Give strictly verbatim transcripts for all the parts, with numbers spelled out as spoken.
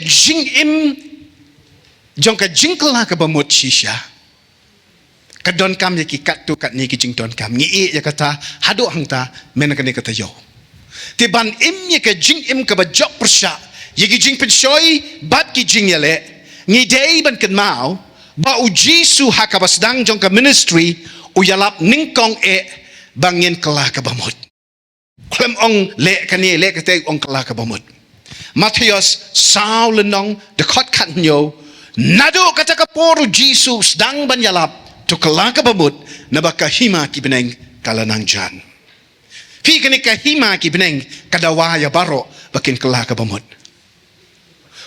jingim jong ka jingkylla kaba mut shisha ka donkam ïa ki katto katne ki jingdonkam. Ngi ïeh ïa kata haduh hangta mynta kane ka taïew. Te ban im ïa ka jingim kaba jop pyrshah ïa ki jingpynshoi bad ki jingïaleh, ngi dei ban kynmaw ba U Jisu ha kaba sdang jong ka ministry u ïalap nyngkong eh ba ngin kylla kaba mut. Khlem ong leh kane leh kata, u ong kylla kaba mut. Mathaios saw lynnong dkhot khathynñiew. Naduh kata ka por U Jisu sdang ban ïalap, to kylla kaba mut, naba ka hima ki bneng ka la nang jan. Phi, kane ka hima ki bneng ka dawa ïa baroh ba kin kylla kaba mut.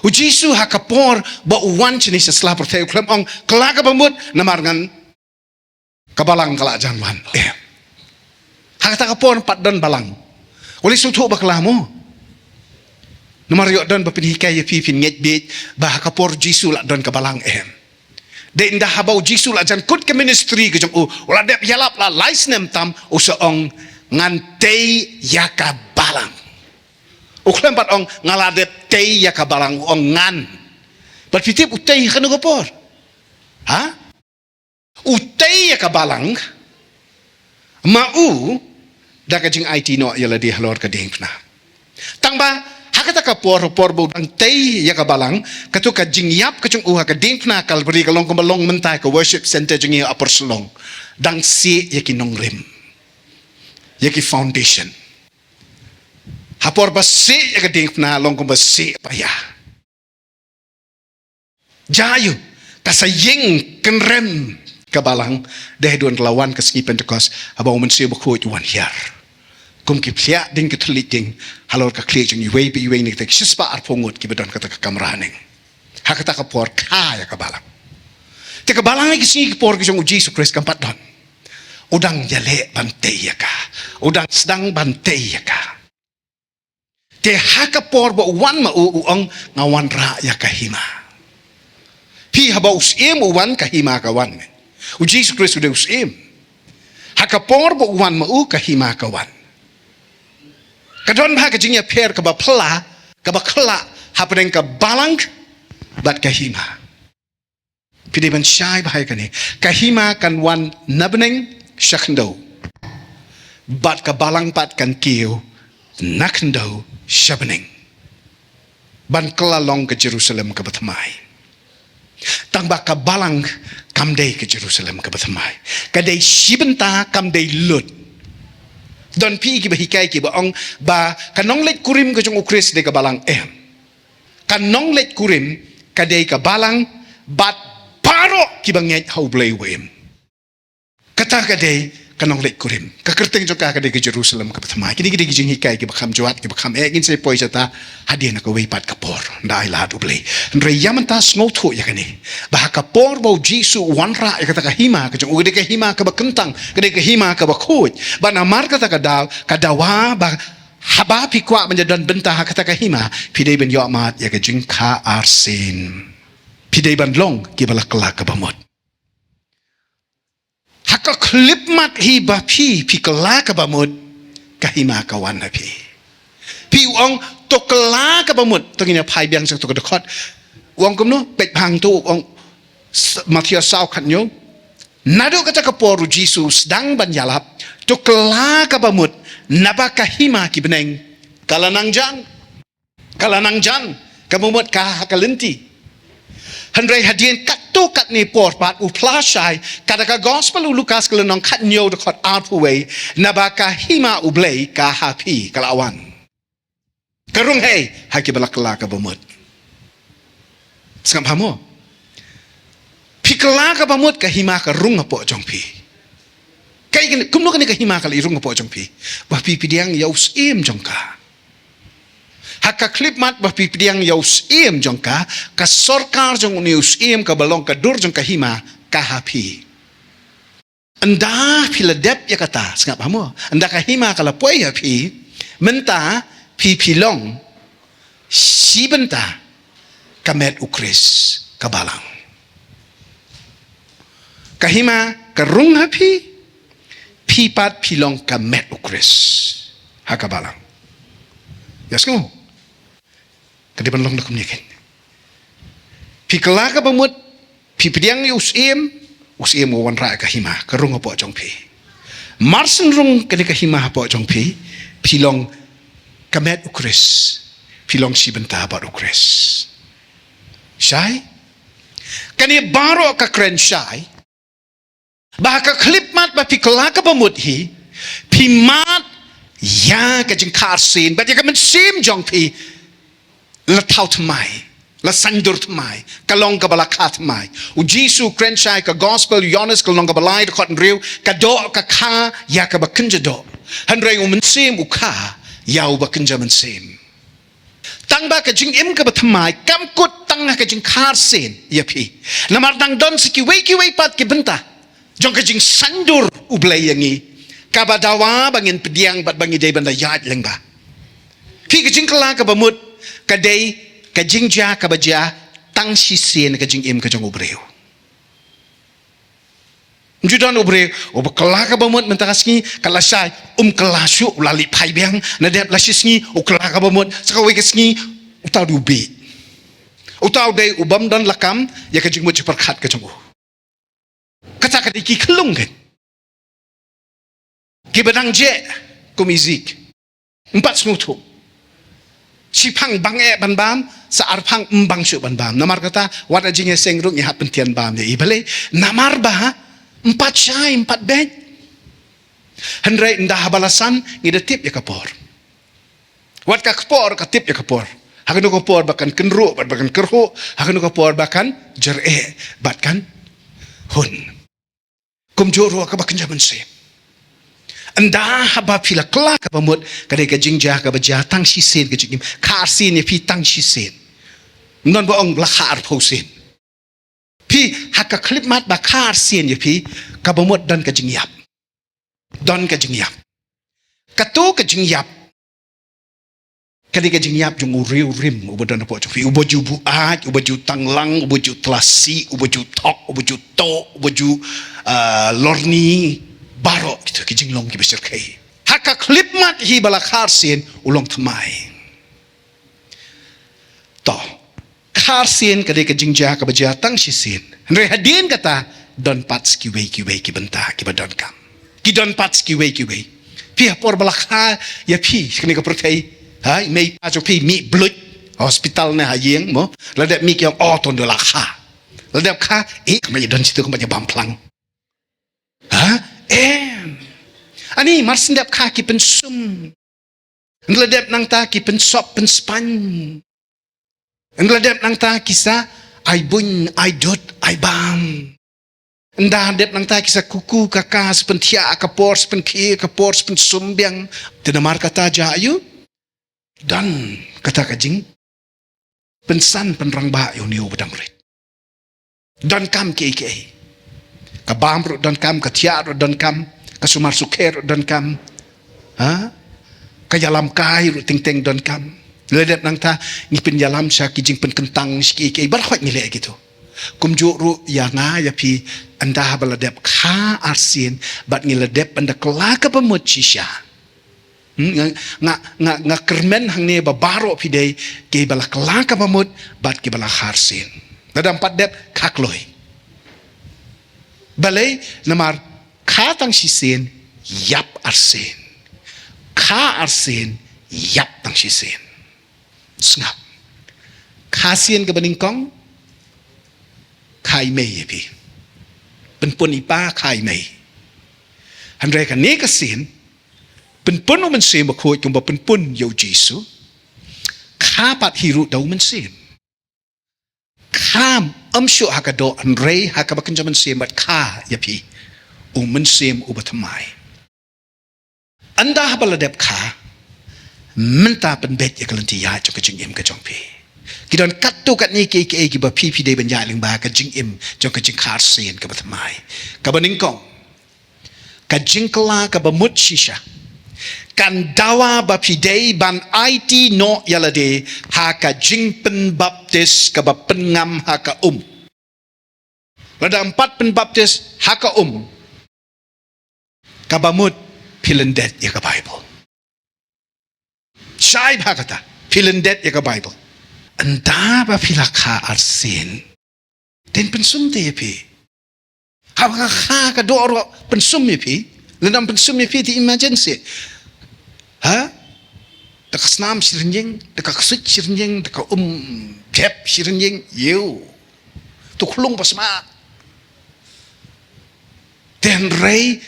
U Jisu ha ka por ba u wan shane sha sla pyrthei u khlem ong kylla kaba mut namar ngan ka balang ka la jan wan. Em. Ha kata ka por pat don balang. Uli sngewthuh bakla mo. Namar ïoh don ba pynhikai ïa phi phin ngeit beit ba ha ka por Jisu la don ka balang, em. Dei ynda haba U Jisu la jan kut ka ministry ka jong u, u la dep ïalap la lai snem tam, u sa ong ngan tei ïa ka balang. U khlem pat ong nga la dep tei ïa ka balang, u ong ngan. Bad phi tip u tei ha kano ka por? Ha? U tei ïa ka balang, ma u da ka jingaiti noh ïa lade halor ka diengphna. Tang ba ha kata ka por, por ba u dang tei ïa ka balang, kato ka jingïap ka jong u ha ka diengphna Kalbari ka long kumba long mynta ka worship center jong ngi ha Upper Shillong. Dang sih ïa ki nongrim, ïa ki foundation. Ha por ba sih ïa ka diengphna long kumba sih paia. Jaiu, ka sa ïeng kynrem ka balang, dei haduh ba la wan ka sngi Pentekost, haba U Mynsiem Bakhuid u wan hiar. Kum ki phliah ding ki thylliej ding halor ka khlieh jong iwei pa iwei na kita ki shispah arphew ngut kiba don kata ka kamra haneng. Ha kata ka por kha ïa ka balang. Te ka balang ha ki sngi ki por ki jong U Jisu Khrist kam pat don. U dang ïaleh ban tei ïa ka. U dang sdang ban tei ïa ka. Te ha ka por ba u wan ma u, u ong nga wanrah ïa ka hima. Phi, haba u Syiem u wan ka hima ka wan. U Jisu Khrist u dei u Syiem. Ha ka por ba u wan ma u ka hima ka wan. Ka don bha ka jingïapher kaba phylla, kaba khlaiñ hapdeng ka balang bad ka hima. Phi dei ban shai bha ïa kane. Ka hima kan wan na bneng sha khyndew. Bad ka balang pat kan kiew na khyndew sha bneng. Ban kylla long ka Jerusalem kaba thymmai. Tang ba ka balang kam dei ka Jerusalem kaba thymmai. Ka dei shi bynta, kam dei lut. Don phi kiba hikai kiba ong ba ka nongleit kurim ka jong U Khrist dei ka balang, em. Ka nongleit kurim ka dei ka balang bad baroh kiba ngeit ha U Blei uba im. Kata ka dei ka nongleit kurim. Ka kyrteng jong ka ka dei ka Jerusalem kaba thymmai. Kine ki dei ki jinghikai kiba kham jwat, kiba kham eh, ngin sa poi shata hadien kawei pat ka por. Ynda ai lad U Blei. Hynrei ïa mynta sngewthuh ïa kane. Ba ha ka por ba U Jisu u wanrah ïa kata ka hima ka jong u, ka dei ka hima kaba kyntang, ka dei ka hima kaba khuid. Ba namar kata ka daw, ka dawa ba haba phi kwah ban ïadon bynta ha kata ka hima, phi dei ban ïohmad ïa ka jingkha arsien. Phi dei ban long kiba la kylla kaba mut. Ha ka khyllipmat hi ba phi, phi kylla kaba mut, ka hima ka wan ha phi. Phi, u ong to kylla kaba mut, to ngin ïa phai biang sha kato ka dkhot. U ong kumno, peit bha hangto, u ong s-, Mathaios saw khathynñiew. Naduh kata ka por U Jisu u sdang ban ïalap, to kylla kaba mut, naba ka hima ki bneng ka la nang jan. Ka la nang jan, kaba mut ka ha ka lynti. Hynrei hadien katto katne por pat u phla shai, kata ka Gospel u Lukas ka lynnong khathynñiew dkhot arphew wei, naba ka hima U Blei ka ha phi, ka la wan. Ka rung hi ha kiba la kylla kaba mut. Sngap bha mo. Phi kylla kaba mut, ka hima ka rung hapoh jong phi. Kaei kane, kumno kane ka hima ka la rung hapoh jong phi? Ba phi pdiang ïa u Syiem jong ka. Ha ka khyllipmat ba phi pdiang ïa u Syiem jong ka, ka sorkar jong une u Syiem kaba long ka dur jong ka hima ka ha phi. Ynda phi la dep ïa kata, sngap bha mo. Ynda ka hima ka la poi ha phi, mynta phi phi long shi bynta ka met U Khrist, ka balang. Ka hima ka rung ha phi, phi pat phi long ka met U Khrist ha ka balang. Ïa sngew. Ka dei ban long da kumne kein. Phi kylla kaba mut, phi pdiang ïa u syiem, u syiem u wanrah ïa ka hima, ka rung hapoh jong phi. Mar syn rung kane ka hima hapoh jong phi, phi long ka met u Khrist, phi long shi bynta bad u Khrist. Shai? Kane baroh ka kren shai. Ba ha ka khyllipmat ba phi kylla kaba mut hi, phi mad ïa ka jingkha arsien, bad ïa ka mynsiem jong phi la thaw thymmai, la saiñdur thymmai, ka long kaba la kha thymmai. U Jisu u kren shai ha ka gospel u Ïoannis ka lynnong kaba lai dkhot hynriew, ka doh ka kha ïa kaba kynja doh. Hynrei u mynsiem u kha ïa uba kynja mynsiem. Tangba ka jingim kaba thymmai kam kut tang ha ka jingkha arsien ïa phi. Namar dang don sa kiwei kiwei pat ki bynta jong ka jingsaiñdur U Blei ïa ngi, kaba dawa ba ngin pdiang bad ba ngi dei ban da ïaid lyngba. Phi, ka jingkylla kaba mut ka dei ka jingjia kaba jia tang shisien ha ka jingim ka jong u briew. Ym ju don u briew uba kylla kaba mut mynta ka sngi, ka lashai um kylla shuh, u la leit phai biang. Nadep lashi sngi u kylla kaba mut, sa kawei ka sngi uta u dei u bieit. Uta u dei u bym don lakam ïa ka jingmut jingpyrkhat ka jong u. Kata ka dei ki khyllung kein kiba dang jia kum i Zik. Ym pat sngewthuh. Shiphang bang eh ban bam, sa arphang ym bang shuh ban bam. Namar kata, wat ha jingïaseng ruh ngi hap pyntian bam ïa i, balei? Namar ba ym pat shai, ym pat beit. Hynrei ynda haba la san ngi da tip ïa ka por. Wat ka por ka tip ïa ka por. Ha kano ka por ba kan kynruh bad ba kan kyrhuh, ha kano ka por ba kan jyreh bad kan hun. Kumjuh ruh kaba kynja mynsiem. Ynda haba phi la kylla kaba mut, ka dei ka jingjia kaba jia tang shisien ka jingim. Kha arsien ïa phi tang shisien. Ym don ba ong la kha arphew sien. Phi, ha ka khyllipmat ba kha arsien ïa phi, kaba mut don ka jingïap. Don ka jingïap. Kato ka jingïap ka dei ka jingïap jong u riewrim uba don hapoh jong phi, uba ju buaid, uba ju tanglang, uba ju tlasi, uba ju thok, uba ju toh, uba ju, ah, lorni. Baroh kito ki jinglong kiba shyrkhei. Ha ka khyllipmat hi ba la kha arsien u long thymmai. To, kha arsien ka dei ka jingjia kaba jia tang shisien. Hynrei hadien kata don pat sa kiwei kiwei ki bynta kiba donkam. Ki don pat sa kiwei kiwei. Phi, ha por ba la kha ïa phi sha kane ka pyrthei, ha, i mei i pa jong phi mih bluit hospital ne ha ïing mo, la dep mih ki ong, oh, to ynda la kha. La dep kha, eh, kumba ïa don shitu, kumba ïa bam phlang. Ha? Em. Ani, mar syn dep kha ki pynsum. Ynda la dep nangta ki pynsop pynspaiñ. Ynda la dep nangta ki sa ai buiñ, ai dud, ai bam. Ynda dep nangta ki sa kuku kaka, sa pynthiah ka por, sa pynkhie ka por, sa pynsum biang. Te namar kata jia aiu? Don kata ka jingpynsan pynrangbah ïa une uba dang rit. Donkam kiei kiei. Ka bam ruh donkam, ka thiah ruh donkam, ka sumar sukher ruh donkam. Ha? Ka ïalam kai ruh teng teng donkam. La dep nangta ngi pynïalam sha ki jingpynkyntang sha kiei kiei, baroh ngi leh kito. Kumjuh ruh ïa nga ïa phi, ynda haba la dep kha arsien bad ngi la dep ban da kylla kaba mut shisha. Hmm, nga, nga, nga, nga kyrmen hangne ba baroh phi dei kiba la kylla kaba mut bad kiba la kha arsien. Lada ym pat dep, kha kloi. Balei? Namar kha tang shisien, ïap arsien. Kha arsien, ïap tang shisien. Sngap. Kha sien kaba nyngkong, kha i mei ïa phi. Pynpun i pa, kha i mei. Hynrei kane ka sien, pynpun u Mynsiem Bakhuid kumba pynpun ïa u Jisu. Kha pat hi ruh da u Mynsiem. Kha ym shuh ha ka doh, hynrei ha kaba kynja mynsiem bad kha ïa phi u Mynsiem uba thymmai. Ynda haba la dep kha, mynta pynbeit ïa ka lynti ïaid jong ka jingim ka jong phi. Ki don katto katne kiei kiei kiba phi, phi dei ban ïaid lyngba ha ka jingim jong ka jingkha arsien kaba thymmai. Kaba nyngkong, ka jingkylla kaba mut shisha kan dawa ba phi dei ban aiti noh ïa lade ha ka jingpynbaptis kaba pynngam ha ka um. Lada ym pat pynbaptis ha ka um kaba mut, phi lyndet ïa ka Baibl. Shai bha kata, phi lyndet ïa ka Baibl. Ynda ba phi la kha arsien, Dei pynsum te ïa phi. Haba ka kha ka doh ruh pynsum ïa phi. Lada ym pynsum ïa phi te imagine seh. Ha? Da ka snam shi rynïeng, da ka ksuid shi rynïeng, da ka um jep shi rynïeng, ïew. To khlung ba sma. Te hynrei,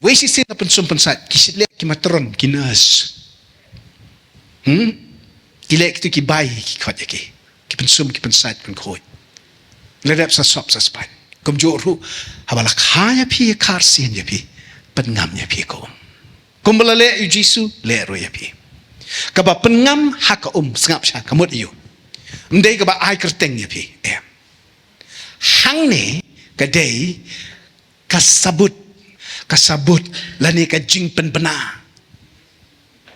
wei shisien la pynsum pynsait, ki shlek, ki matron, ki nurse. Hmm? Ki leh kito ki bai, ki khot ïa ki. Ki pynsum, ki pynsait, pynkhuid. La dep sa sop sa spait. Kumjuh ruh, haba la kha ïa phi, kha arsien ïa phi, pynngam ïa phi kum. Kumba la leh ïa u Jisu, leh ruh ïa phi. Kaba pynngam ha ka um, sngap sha, ka mut ïa u. Ym dei kaba ai kyrteng ïa phi. Em. Hangne, ka dei, ka sabut, ka sabut, lane ka jingpynbna.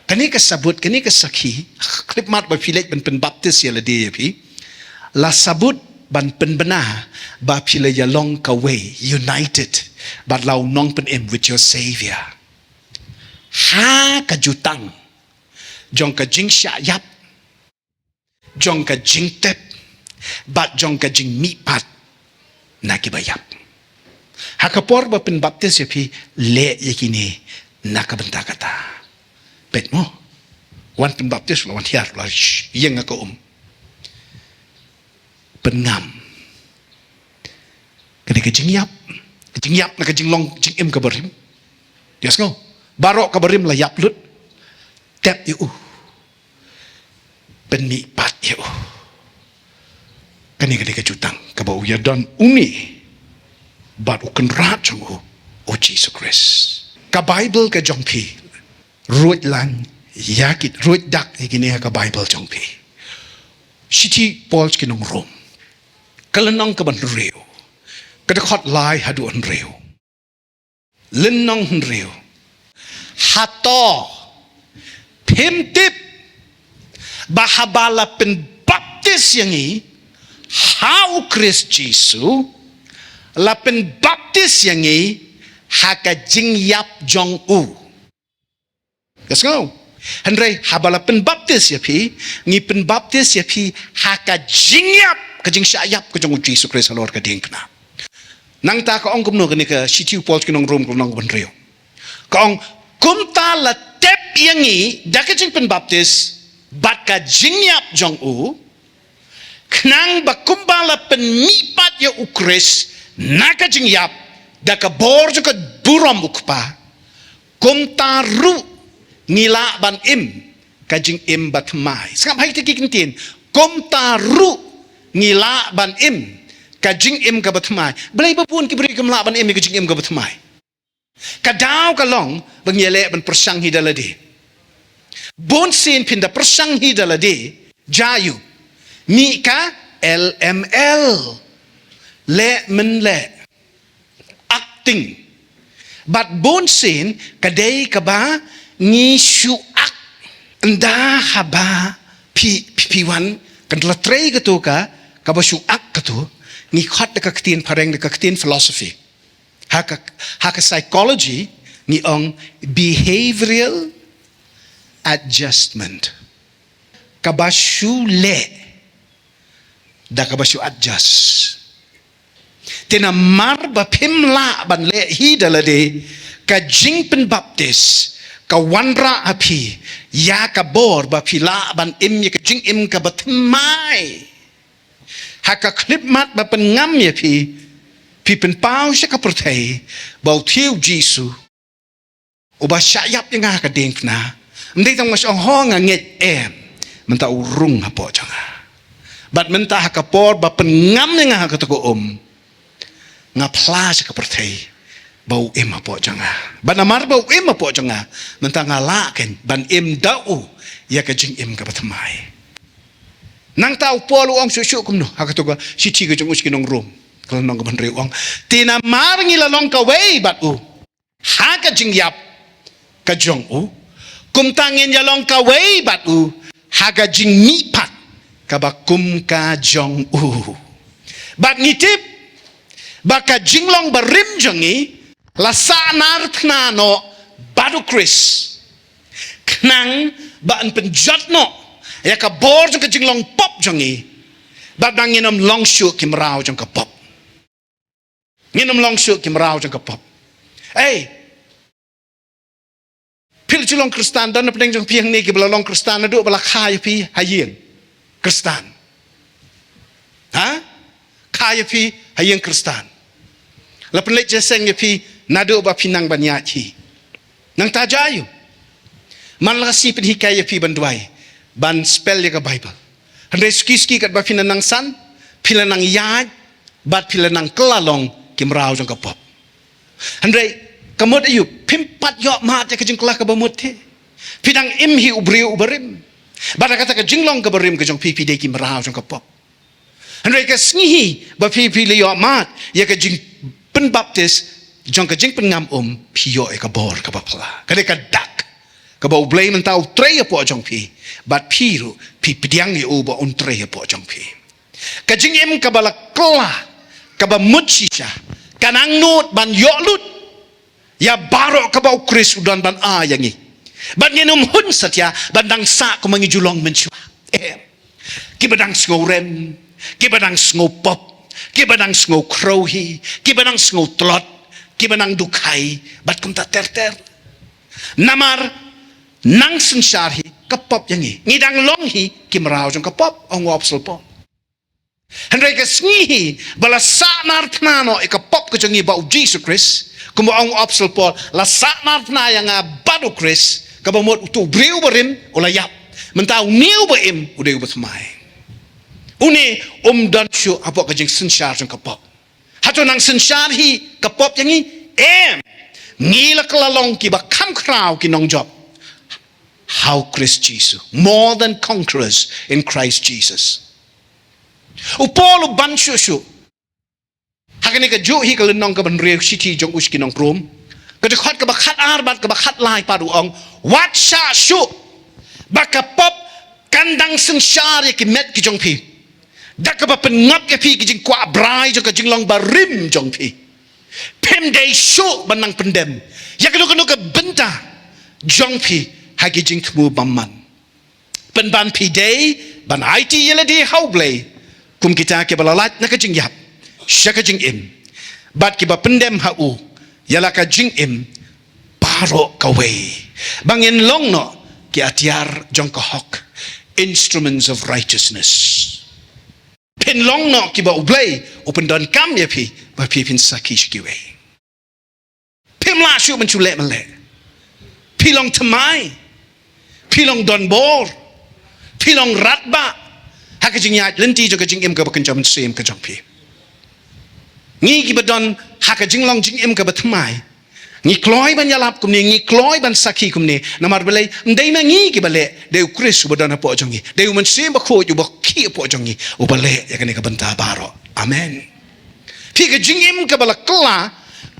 Kane ka sabut, kane ka sakhi, khyllipmat ba phi leit ban pynbaptis ïa lade ïa phi. La sabut ban pynbna, ba phi la ïalong kawei, united, bad la u nongpynim with your Savior. Ha ka jutang, jong ka jingshah ïap, jong ka jingtep, bad jong ka jingmihpat na kiba ïap. Ha ka por ba pynbaptis ïa phi, leh ïa kine na ka bynta kata. Peit mo. Wan pynbaptis la wan hiar la sh-, ïeng ha ka um. Pynngam. Kane ka jingïap. Ka jingïap na ka jinglong jingim kaba rim. Ïa sngew. Baroh kaba rim la ïap lut. Tep ïa u. Pynmihpat ïa u. Kane ka dei ka jutang kaba u ïadon une bad u Kynrad jong u, u Jisu Khrist. Ka Baibl ka jong phi, ruh lang ïa ki, ruh dak ïa kine ha ka Baibl jong phi. Shithi Paul sha ki nong Rom. Ka lynnong kaba hynriew. Ka dkhot lai haduh hynriew. Lynnong hynriew. Hato phim tip ba haba la pynbaptis ïa ngi ha u Khrist Jisu, la pynbaptis ïa ngi ha ka jingïap jong u. Ïa sngew. Hynrei haba la pynbaptis ïa phi, ngi pynbaptis ïa phi ha ka jingïap, ka jingshah ïap ka jong u Jisu Khrist halor ka diengphna. Nangta ka ong kumno kane ka shithi u Paul sha ki nong Rom ka lynnong kaba hynriew. Ka ong, kumta la tep ïa ngi da ka jingpynbaptis bad ka jingïap jong u, khnang ba kumba la pynmihpat ïa u Khrist na ka jingïap da ka bor jong ka burom u Kpa, kumta ruh ngi lah ban im ka jingim bathymmai. Sngap ha kita ki kyntien. Kumta ruh ngi lah ban im ka jingim kaba thymmai. Balei ba bun ki briew kim lah ban im ïa ka jingim kaba thymmai? Ka daw ka long ba ngi ïaleh ban pyrshang hi da lade. Bun sien phin da pyrshang hi da lade, jia ïa u. Mih ka L M L. Leh men leh. Acting. Bad bun sien ka dei kaba ngi shu act. Ynda haba phi, phi, phi wan, kan la trei kato ka, kaba shu act kato, ngi khot da ka ktien phareng, da ka ktien philosophy. Ha ka, ha ka psychology, ngi ong behavioral adjustment. Kaba shu leh, da kaba shu adjust. Te namar ba phim lah ban leh hi da lade, ka jingpynbaptis ka wanrah ha phi ïa ka bor ba phi lah ban im ïa ka jingim kaba thymmai. Ha ka khyllipmat ba pynngam ïa phi, phi pynpaw sha ka pyrthei ba u thiah u Jisu uba shah ïap ïa nga ha ka diengphna. Ym dei tang ba shu ong, ho, nga ngeit, em. Mynta u rung hapoh jong nga. Bad mynta ha ka por ba pynngam ïa nga ha kato ka um, nga phla sha ka pyrthei ba u im hapoh jong nga. Bad namar ba u im hapoh jong nga, mynta nga lah kein ban im da u ïa ka jingim kaba thymmai. Nangta u Paul u ong shuh shuh kumno ha kato ka shithi ka jong u sha ki nong Rom, ka lynnong kaba hynriew, u ong, te namar ngi la long kawei bad u ha ka jingïap ka jong u, kumta ngin ïalong kawei bad u ha ka jingmihpat kaba kum ka jong u. Bad ngi tip ba ka jinglong barim jong ngi la sahnarphna noh bad u Khrist, khnang ba yn pynjot noh ïa ka bor jong ka jinglong pop jong ngi, bad ba ngin ym long shuh ki mraw jong ka pop. Ngin ym long shuh ki mraw jong ka pop. Ei, phi la ju long Khristan, don na pdeng jong phi hangne kiba la long Khristan naduh ba la kha ïa phi ha ïing Khristan. Ha? Kha ïa phi ha ïing Khristan. La pynleit jingïaseng ïa phi naduh ba phi nang ban ïaid hi. Nangta jia ïa u. Man la ka sngi pynhikai ïa phi ban duwai, ban spell ïa ka Baibl. Hynrei suki suki katba phi la nang san, phi la nang ïaid, bad phi la nang kylla long ki mraw jong ka pop. Hynrei ka mut aïu, phim pat ïoh mad ïa ka jingkylla kaba mut te. Phi dang im hi u briew uba rim. Bad ha kata ka jinglong kaba rim ka jong phi, phi dei ki mraw jong ka pop. Hynrei ka sngi hi ba phi, phi la ïoh mad ïa ka jingpynbaptis jong ka jingpynngam um, phi ïoh ïa ka bor kaba phylla. Ka dei ka dak kaba U Blei mynta u trei hapoh jong phi. Bad phi ruh phi pdiang ïa u ba un trei hapoh jong phi. Ka jingim kaba la kylla, kaba mut shisha, kan angnud ban ïoh lut ïa baroh kaba U Khrist u don ban ai ïa ngi. Bad ngin ym hun satia ban dang sah kumba ngi ju long mynshuwa. Em. Kiba dang sngewrem, kiba dang sngewpop, kiba dang sngewkhrew hi, kiba dang sngewtlot, kiba dang dukhai, bad kumta ter ter. Namar nang synshar hi ka pop ïa ngi. Ngi dang long hi ki mraw jong ka pop, ong u Apostol Paul. Hynrei ka sngi hi ba la sahnarphna noh ïa ka pop ka jong ngi bad U Jisu Khrist, kumba ong u Apostol Paul, la sahnarphna ïa nga bad U Khrist, kaba mut utu u briew uba rim u la ïap. Mynta une uba im u dei uba thymmai. Une um don shuh hapoh ka jingsynshar jong ka pop. Hato nang synshar hi ka pop ïa ngi? Em. Ngi la kylla long kiba kham khraw ki nongjop ha U Khrist Jisu. More than conquerors in Christ Jesus. U Paul u ban shuh shuh ha kane kajuh hi ka lynnong kaba hynriew, shithi jong u sha ki nong Rom, ka dkhot kaba khatar bad kaba khatlai pat, u ong, wat shah shuh ba ka pop kan dang synshar ïa ki met ki jong phi da kaba pynngop ïa phi ki jingkwah brai jong ka jinglong barim jong phi. Phim dei shuh ban nang pyndem ïa kano kano ka bynta jong phi ha ki jingthmu bymman. Pynban phi dei ban aiti ïa lade ha U Blei kum kita kiba la lait na ka jingïap sha ka jingim, bad kiba pyndem ha u ïa la ka jingim baroh kawei, ba ngin long noh ki atiar jong ka hok, instruments of righteousness. Phin long noh kiba U Blei u pyndonkam ïa phi ba phi phin sakhi sha kiwei. Phim lah shuh ban shu leh ban leh. Phi long thymmai. Phi long donbor. Phi long radbah ha ka jingïaid lynti jong ka jingim kaba kynja mynsiem ka jong phi. Ngi kiba don ha ka jinglong jingim kaba thymmai, ngi kloi ban ïalap kumne, ngi kloi ban sakhi kumne. Namar balei? Ym dei ma ngi kiba leh, dei U Khrist uba don hapoh jong ngi. Dei U Mynsiem Bakhuid uba khih hapoh jong ngi uba leh ïa kane ka bynta baroh. Amen. Phi, ka jingim kaba la kylla,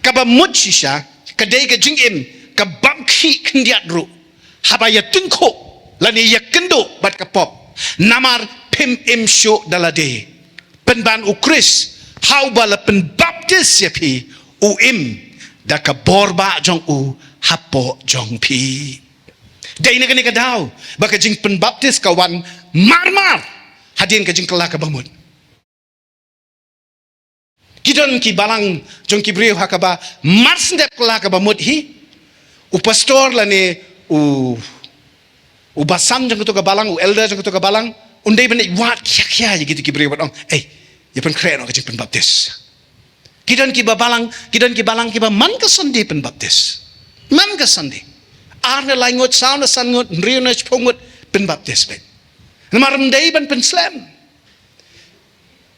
kaba mut shisha, ka dei ka jingim ka bam khih khyndiat ruh haba ïatyngkhuh lane ïakynduh bad ka pop. Namar phim im shuh da lade. Pynban U Khrist, ha uba la pynbaptis ïa phi, u im da ka bor bah jong u hapoh jong phi. Dei na kane ka daw ba ka jingpynbaptis ka wan mar mar hadien ka jingkylla kaba mut. Ki don ki balang jong ki briew ha kaba mar syn dep kylla kaba mut hi, u pastor lane u, u basan jong kato ka balang, u elder jong kato ka balang, un dei ban leit wad khia khia ïa kito ki briew bad ong, "Ei, ïa pynkhreh noh ka jingpynbaptis." Ki don kiba balang, ki don ki balang kiba man ka Sunday pynbaptis. Man ka Sunday. Ar ne lai ngut, saw ne san ngut, hynriew ne shiphew ngut pynbaptis beit. Namar ym dei ban pynslem.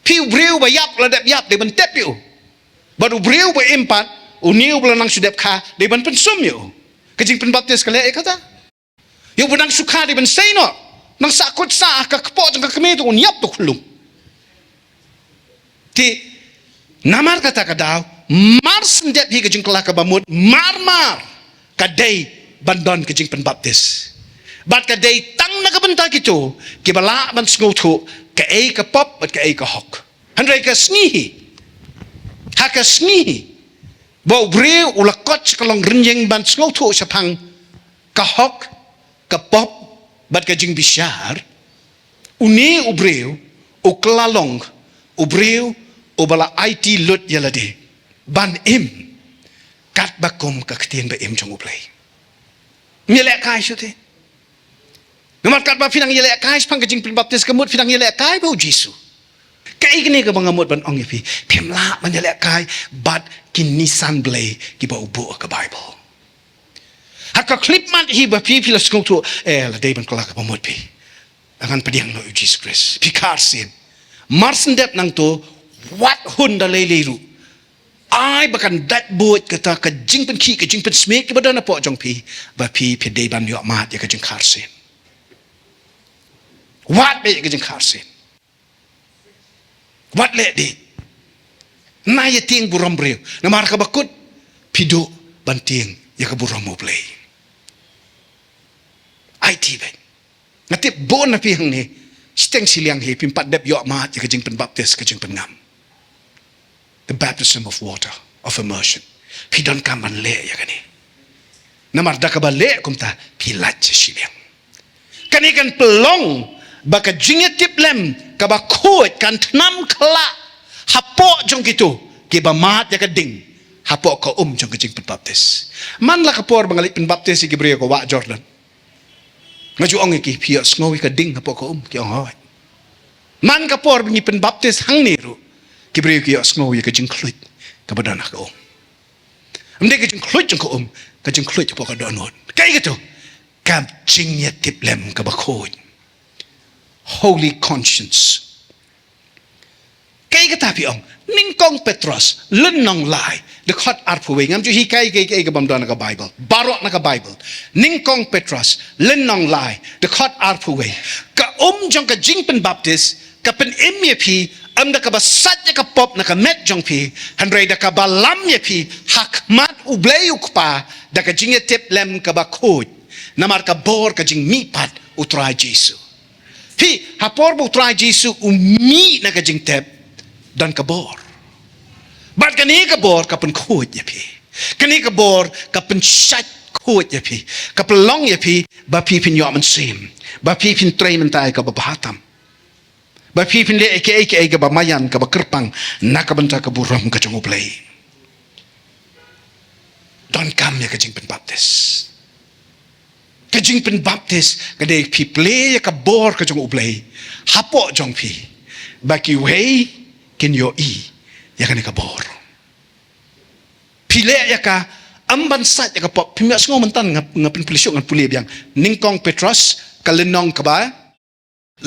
Phi, u briew ba ïap la dep ïap, dei ban tep ïa u. Bad u briew ba im pat, une uba la nang shu dep kha, dei ban pynsum ïa u. Ka jingpynbaptis ka leh ïa kata. Ïa uba nang shu kha dei ban sei noh. Nang sah kut sah ha ka kpoh jong ka kmie, to un ïap to khyllung. Te namar kata ka daw, mar syn dep hi ka jingkylla kaba mut, mar mar ka dei ban don ka jingpynbaptis. Bad ka dei tang na ka bynta kito kiba lah ban sngewthuh kaei ka pop bad kaei ka hok. Hynrei ka sngi hi, ha ka sngi hi ba u briew u la kot sha ka longrynieng ban sngewthuh shaphang ka hok, ka pop bad ka jingbishar, une u briew u kylla long u briew uba la aiti lut ïa lade. Ban im katba kum ka ktien ba im jong U Blei. Ym ïalehkai shuh te. Namar katba phi nang ïalehkai shaphang ka jingpynbaptis, ka mut phi nang ïalehkai bad U Jisu. Kaei kane kaba nga mut ban ong ïa phi, phim lah ban ïalehkai bad ki nisan Blei kiba u buh ha ka Baibl. Ha ka khyllipmat hi ba phi, phi la sngewthuh, eh, la dei ban kylla ka bamut phi. Ngan pdiang noh ïa U Jisu Khrist. Phi kha arsien. Mar shen dep nangto, wat hun da lei lei ruh, ai ba kan dait buit kata ka jingpynkhih, ka jingpynsmit kiba don hapoh jong phi, ba phi, phi dei ban ïoh mad ïa ka jingkha arsien. Wat beit ïa ka jingkha arsien. Wat leh dih. Nai ïa tieng burom briew. Namar kaba kut, phi duh ban tieng ïa ka burom U Blei. Aiti beit. Nga tip bun na phi hangne, shiteng shiliang hi phim pat dep ïoh mad ïa ka jingpynbaptis, ka jingpynngam. The baptism of water, of immersion. Phi donkam ban leh ïa kane. Namar da kaba leh kumta, phi lait sha shiliang. Kane kan pynlong ba ka jingïatiplem kaba khuid kan tnam khlah hapoh jong kito kiba mad ïa ka ding hapoh ka um jong ka jingpynbaptis. Man la ka por ba nga leit pynbaptis ïa ki briew ha ka wah Jordan, nga ju ong ïa ki, phi ïohsngew ïa ka ding hapoh ka um? Ki ong hooid. Man ka por ba ngi pynbaptis hangne ruh, ki briew ki ïohsngew ïa ka jingkhluit kaba don ha ka um. Ym dei ka jingkhluit jong ka um, ka jingkhluit hapoh ka dohnud. Kaei kato? Ka jingïatiplem kaba khuid. Holy conscience. Kaei kata phi ong? Nyngkong Petros, lynnong lai, dkhot arphew wei. Ngam ju hikai kaei kaei kabym don na ka Baibl. Baroh na ka Baibl. Nyngkong Petros, lynnong lai, dkhot arphew wei. Ka um jong ka jingpynbaptis ka pynim ïa phi, ym da kaba sait ïa ka pop na ka met jong phi, hynrei da kaba lam ïa phi ha khmat U Blei U Kpa, da ka jingïatiplem kaba khuid. Namar ka bor ka jingmihpat U Trai Jisu. Phi, ha por ba U Trai Jisu u mih na ka jingtep, don ka bor. Bad kane ka bor ka pynkhuid ïa phi. Kane ka bor ka pynshait khuid ïa phi. Ka pynlong ïa phi ba phi phin ïoh mynsiem. Ba phi phin trei mynta ïa kaba bha tam. Ba phi phin leh ïa kaei kaei kaba maïan, kaba kyrpang na ka bynta ka burom ka jong U Blei. Donkam ïa ka jingpynbaptis. Ka jingpynbaptis ka dei phi plie ïa ka bor ka jong U Blei hapoh jong phi, ba kiwei kin ïohi ïa kane ka bor. Phi leh ïa ka ym ban sait ïa ka pop. Phim ïohsngew mynta? Nga, nga pynpule shuh, ngan pule biang. Nyngkong Petros, ka lynnong kaba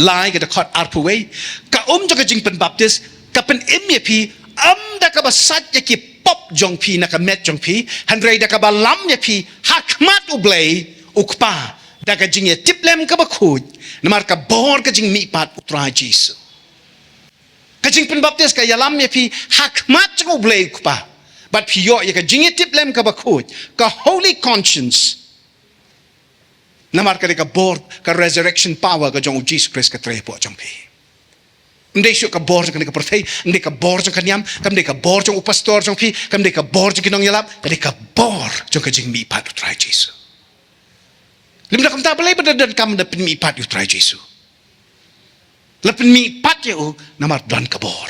lai, ka dkhot arphew wei. Ka um jong ka jingpynbaptis ka pynim ïa phi, ym da kaba sait ïa ki pop jong phi na ka met jong phi, hynrei da kaba lam ïa phi ha khmat U Blei U Kpa, da ka jingïatiplem kaba khuid. Namar ka bor ka jingmihpat U Trai Jisu. Ka jingpynbaptis ka ïalam ïa phi ha khmat jong U Blei U Kpa. Bad phi ïoh ïa ka jingïatiplem kaba khuid, ka holy conscience. Namar ka dei ka bor, ka resurrection power ka jong U Jisu Khrist ka trei hapoh jong phi. Ym dei shuh ka bor jong kane ka pyrthei, ym dei ka bor jong ka niam, kam dei ka bor jong u pastor jong phi, kam dei ka bor jong ki nongïalap, ka dei ka bor jong ka jingmihpat U Trai Jisu. Lymda kumta balei ba donkam da pynmihpat ïa U Trai Jisu? La pynmihpat ïa u namar don ka bor.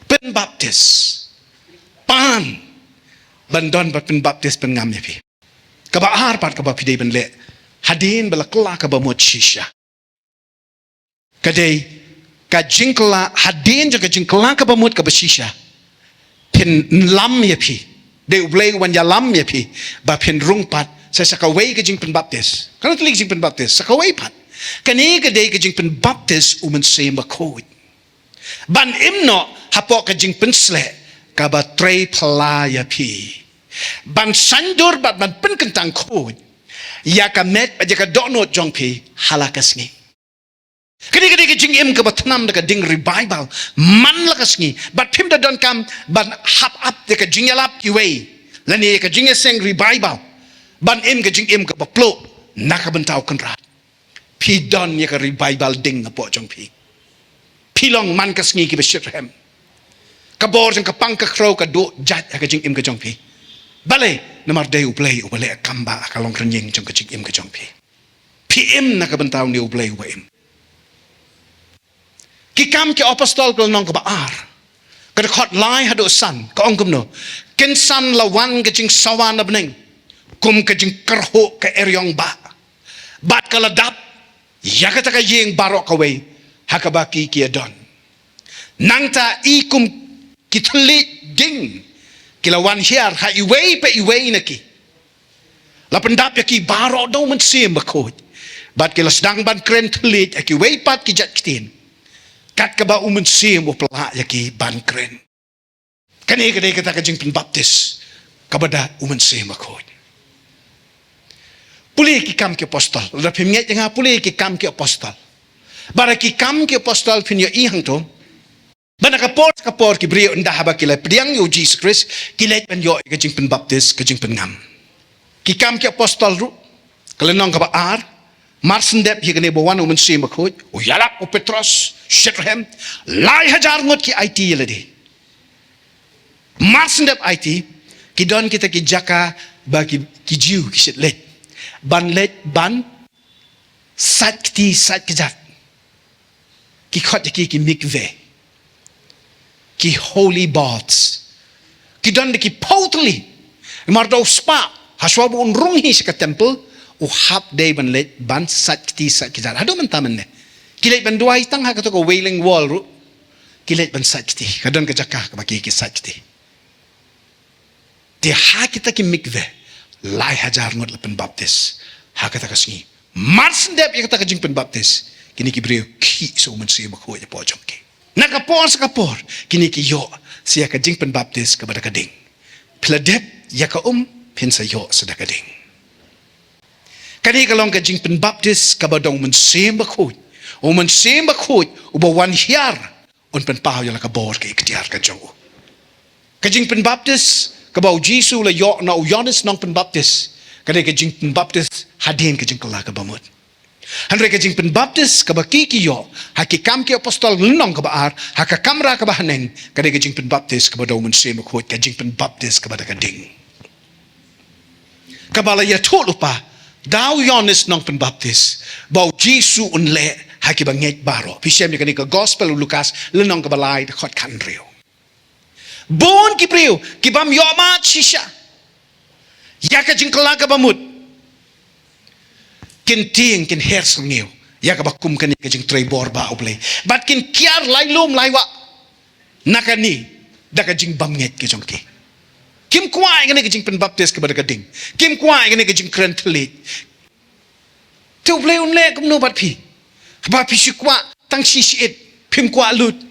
Pynbaptis. Pan ban don ba pynbaptis, pynngam ïa phi. Kaba ar pat kaba phi dei ban leh hadien ba la kylla ka bamut shisha, ka dei ka jingkylla, hadien jong ka jingkylla ka bamut kaba shisha, pynlam ïa phi. Dei U Blei uban ïalam ïa phi ba phin rung pat sa, sa kawei ka jingpynbaptis. Kam dei tylli ka jingpynbaptis, sa kawei pat. Kane ka dei ka jingpynbaptis U Mynsiem Bakhuid. Ban im noh hapoh ka jingpynsleh kaba trei phylla ïa phi. Ban saiñdur bad ban pynkyntang khuid ïa ka met bad ïa ka dohnud jong phi ha la ka sngi. Kane ka dei ka jingim kaba tnam da ka ding revival man la ka sngi. Bad phim da donkam ban hap ap ïa ka jingïalap kiwei lane ïa ka jingïaseng revival ban im ka jingim kaba pluh na ka bynta U Kynrad. Phi don ïa ka revival ding hapoh jong phi. Phi long man ka sngi kiba shitrhem. Ka bor jong ka pang ka khrew ka duh jait ha ka jingim ka jong phi. Balei? Namar dei U Blei uba leh kam ba ha ka longrynieng jong ka jingim ka jong phi. Phi im na ka bynta une U Blei uba im. Ki Kam ki Apostol ka lynnong kaba ar, Ka dkhot lai haduh san, ka ong kumno: Kynsan la wan ka jingsawa na bneng kum ka jingkyrhuh ka eriong bah, bad ka la dap ïa kata ka ïing baroh kawei ha kaba ki ki ïa don. Nangta i kum ki thylliej ding ki la wan hiar ha iwei pa iwei na ki. La pyndap ïa ki baroh da u Mynsiem Bakhuid, bad ki la sdang ban kren thylliej ha kiwei pat ki jait ktien, kat kaba u Mynsiem u pynlah ïa ki ban kren. Kane ka dei kata ka jingpynbaptis kaba da u Mynsiem Bakhuid. Pule ki Kam ki Apostol, lada phim ngeit ïa nga, pule ki Kam ki Apostol. Bad ha ki Kam ki Apostol phin ïohi hangto ba na ka por sha ka por ki briew ynda haba ki la pdiang ïa u Jisu Khrist, ki leit ban ïoh ïa ka jingpynbaptis, ka jingpynngam. Ki Kam ki Apostol ruh, ka lynnong kaba ar, mar shen dep ïa kane ba wan u Mynsiem Bakhuid, u ïalap u Petros sha trehhem, lai hajar ngut ki aiti ïa lade. Mar shen dep aiti, ki don kita ki jaka ba ki, ki Jiw ki shait leit, ban leit ban sait kti sait kjat. Ki khot ïa ki ki mikveh, ki holy baths. Ki don da ki phew tylli. Namar da u spah, hashwa ba un rung hi sha ka temple, u hap dei ban leit ban sait kti sait kjat. Haduh mynta mynne ki leit ban duwai tang ha kato ka Wailing Wall ruh, ki leit ban sait kti. Ka don ka jaka kaba ki, ki sait kti. Te ha kita ki mikveh, lai hajar ngut la pynbaptis ha kata ka sngi. Mar shen dep ïa kata ka jingpynbaptis, kine ki briew ki ïoh sa u Mynsiem Bakhuid hapoh jong ki. Na ka por sha ka por, kine ki ïoh sa ïa ka jingpynbaptis kaba da ka ding. Phi la dep ïa ka um, phin sa ïoh sa da ka ding. Kane ka long ka jingpynbaptis kaba da u Mynsiem Bakhuid. U Mynsiem Bakhuid uba wan hiar, un pynpaw ïa la ka bor ka iktiar ka jong u. Ka jingpynbaptis kaba u Jisu u la ïoh na u Ïoannis Nongpynbaptis, ka dei ka jingpynbaptis hadien ka jingkylla kaba mut. Hynrei ka jingpynbaptis kaba ki ki ïoh ha ki Kam ki Apostol lynnong kaba ar, ha ka kamra kaba haneng, ka dei ka jingpynbaptis kaba da u Mynsiem Bakhuid, ka jingpynbaptis kaba da ka ding. Kaba la ïathuh lypa da u Ïoannis Nongpynbaptis ba u Jisu un leh ha kiba ngeit baroh. Phi shem ïa kane ka Gospel u Lukas lynnong kaba lai, dkhot khathynriew. Bun ki briew ki bym ïoh mad shisha ïa ka jingkylla kaba mut, kin tieng, kin her sngewthuh ïa kaba kum kane ka jingtrei bor ba U Blei, bad kin kiar lai lum lai wah na kane da ka jingbymngeit ka jong ki. Kim kwah ïa kane ka jingpynbaptis kaba da ka ding. Kim kwah ïa kane ka jingkren thylliej. Te U Blei un leh kumno bad phi? Haba phi shu kwah tang shi shi-it, phim kwah lut.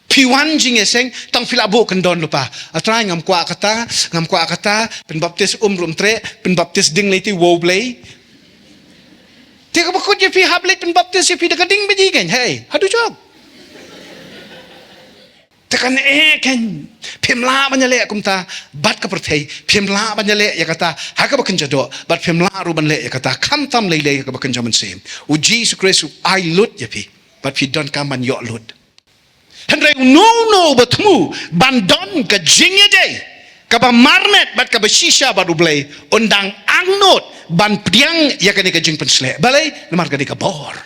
Phi wan jingïaseng tang phi la buh kyndon lypa. A Trai, ngam kwah kata, ngam kwah kata, pynbaptis um ruh ym treh, pynbaptis ding lei te, wow Blei. Te kaba kut ïa phi, hap leit pynbaptis ïa phi da ka ding bad ïa ka ding. Hei, haduh jong. Te kan, eh, kan, phim lah ban ïaleh kumta bad ka pyrthei, phim lah ban ïaleh ïa kata ha kaba kynja doh, bad phim lah ruh ban leh ïa kata khamtam lei lei ha kaba kynja mynsiem. U Jisu Khrist u ai lut ïa phi, bad phi donkam ban ïoh lut. Hynrei uno uno uba thmu ban don ka jingïadei kaba marmet bad kaba shisha bad U Blei, un dang angnud ban pdiang ïa kane ka jingpynshlur. Balei? Namar ka dei ka bor.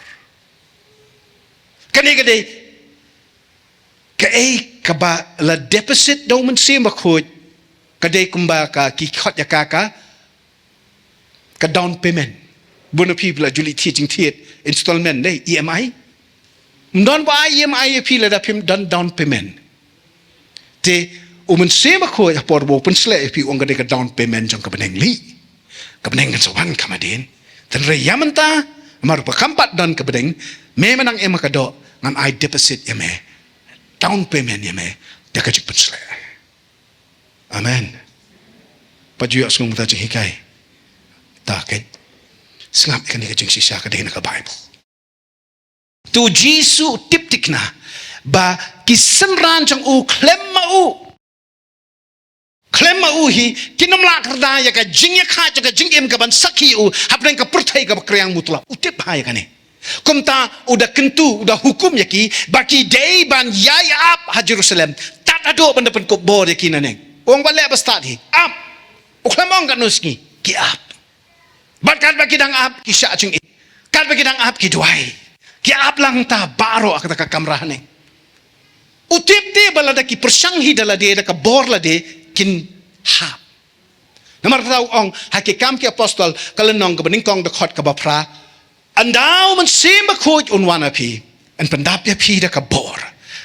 Kane ka dei kaei kaba la deposit da U Mynsiem Bakhuid, ka dei kumba ka ki khot ïa ka ka, ka down payment. Bun na phi ba la ju leit thied jingthied installment, dei E M I. Ym don ba ai E M I ïa phi lada phim don down payment. Te U Mynsiem Bakhuid ha por ba u pynshlur ïa phi, u ong ka dei ka down payment jong ka bneng lei. Ka bneng kan sa wan kham hadien. Hynrei ïa mynta, namar ba kham pat don ka bneng, me mynta em ha ka doh, ngan ai deposit ïa me, down payment ïa me da ka jingpynshlur. Amen. Pat ju ïohsngew mynta jinghikai. Ta keiñ. Sngap ïa kane ka jingshisha, ka dei na ka Baibl. Te U Jisu u tip thikna ba ki synran jong u khlem ma u, khlem ma u hi, kin ym lah kyrda ïa ka jingïakhaid, ïa ka jingim kaban sakhi ïa u hapdeng ka pyrthei kaba kriang mutlop. U tip bha ïa kane. Kumta u da kyntu, u da hukum ïa ki ba ki dei ban ïai ap ha Jerusalem tad haduh ban da pynkup bor ïa ki nangne. U ong, wat leh ba stad hi, ap. U khlem ong katno sngi, ki ap. Bad katba ki dang ap, ki shah jingim. Katba ki dang ap, ki duwai. Ki ap lang ta baroh ha kata ka kamra hangne. U tip te ba lada ki pyrshang hi da lade, da ka bor lade, kin hap. Namar kata u ong ha Ki Kam ki Apostol ka lynnong kaba nyngkong, dkhot kaba phra: Ynda U Mynsiem Bakhuid un wan ha phi, yn pyndap ïa phi da ka bor,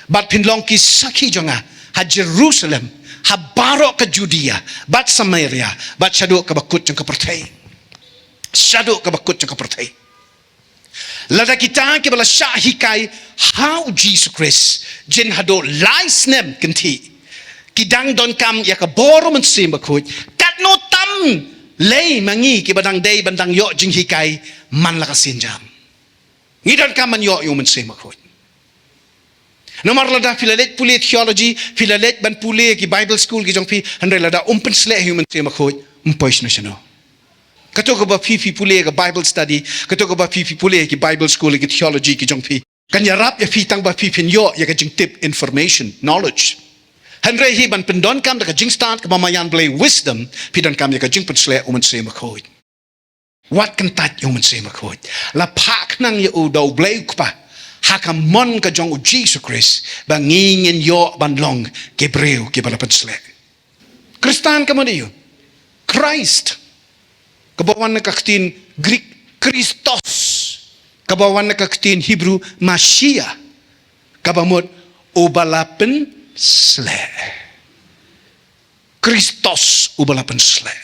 bad phin long ki sakhi jong nga ha Jerusalem, ha baroh ka Judea bad Samaria, bad shaduh kaba kut jong ka pyrthei. Shaduh kaba kut jong ka pyrthei. Lada kita kiba la shah hikai ha U Jisu Khrist, jin haduh lai snem kynthih, ki dang donkam ïa ka bor U Mynsiem Bakhuid, katno tam lei ma ngi kiba dang dei ban dang ïoh jinghikai man la ka sienjam. Ngi donkam ban ïoh ïa U Mynsiem Bakhuid. Namar lada phi la leit pule theology, phi la leit ban pule ki Bible school ki jong phi, hynrei lada um pynsleh ïa U Mynsiem Bakhuid, ym poi shano shano. Kato kaba phi phi pule ka Bible study, kato kaba phi phi pule ki Bible school ki theology ki jong phi, kan ïarap ïa phi tang ba phi phin ïoh ïa ka jingtip, information, knowledge. Hynrei hi ban pyndonkam da ka jingstad kaba maïan Blei, wisdom, phi donkam ïa ka jingpynsleh U Mynsiem Bakhuid. Wat kyntait ïa U Mynsiem Bakhuid. La phah khnang ïa u da U Blei U Kpa ha ka mon ka jong U Jisu Khrist ba ngi ngin ïoh ban long ki briew kiba la pynsleh. Khristan ka mut aïu? Christ, kaba wan na ka ktien Greek Christos, kaba wan na ka ktien Hebrew Mashiach, kaba mut uba la pynsleh. Christos, uba la pynsleh,